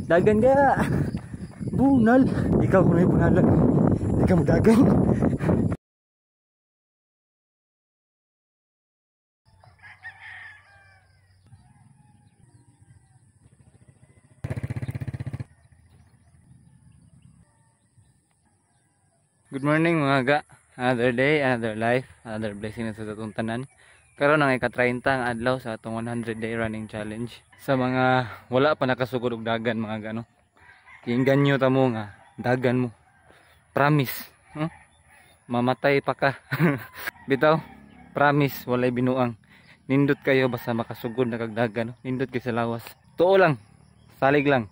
Dagan ga. Bunal. Ikaw kuno bunalan. Di ka mudagan. Good morning mga ga. Another day, another life, another blessing na sa atong tanan. Karon ang ika-30 ang adlaw sa atong 100 day running challenge. Sa mga wala pa nakasugod og dagan mga ga, no? Giingganyo ta mo nga dagan mo. Promise, huh? Mamatay pa ka. Bitaw, promise walay binuang. Nindot kayo basta makasugod na kag dagan, no? Nindot kay sa lawas. Tuo lang, salig lang.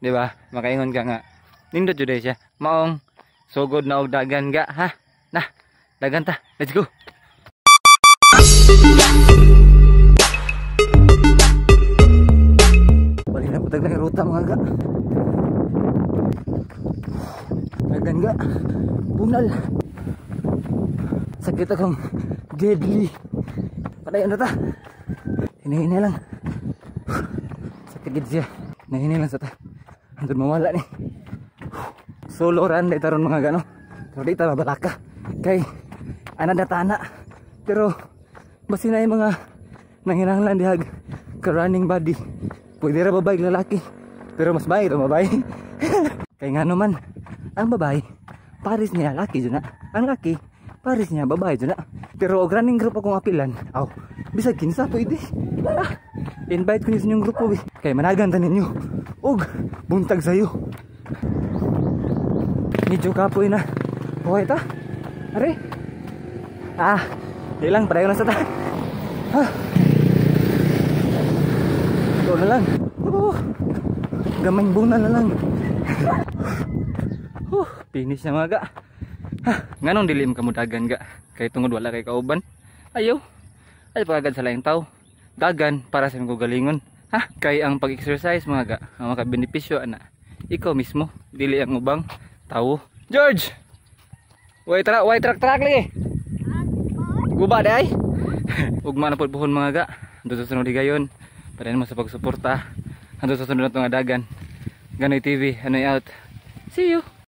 Di ba? Makaingon ka nga. Nindot jud siya. Maong sugod na og dagan ga, ha? Nah, dagan ta. Let's go. Bali na putag lang ruta mga ga. Dagan ga. Bunal. Sakit akong deadly. Padayon na ta. Hinay-hinay lang. Sakit gid siya. Hinay-hinay lang sa ta. Hantod mawala ni. Solo run dahil taron mga gano. Pero di ta mabalaka. Kay ana tana. Pero basi na yung mga nanginahanglan dihag ka running body. Pwede ra babae lalaki. Pero mas bae ra babae. Kay ngano man ang babae pares niya laki jud na. Ang laki pares niya babae jud na. Pero og running group akong apilan, aw bisag kinsa pwede. Ah, invite ko niyo sa inyong grupo kay managan ta ninyo og buntag sayo. Medyo kapoy na. Okay ta? Are? Ah, di lang, padayon lang sa ta. Ha? Ito na lang. Oh, gamay bunal na lang. Finish na mga ga. Ha, nganong dilim ka mudagan ga? Kay tungod wala kay kauban. Ayaw. Ay pagagad sa laing tao. Dagan para sa imong galingon. Ha, kay ang pag-exercise mga ga, ang makabenepisyo ana. Ikaw mismo, dili ang ubang tao. George! Way truck, way truck truck lagi. Guba day. Ugma na pud puhon mga ga. Hantod sa sunod higayon. Padayon mo sa pagsuporta. Hantod sa sunod natong dagan. Ganoy TV, Anoy out. See you.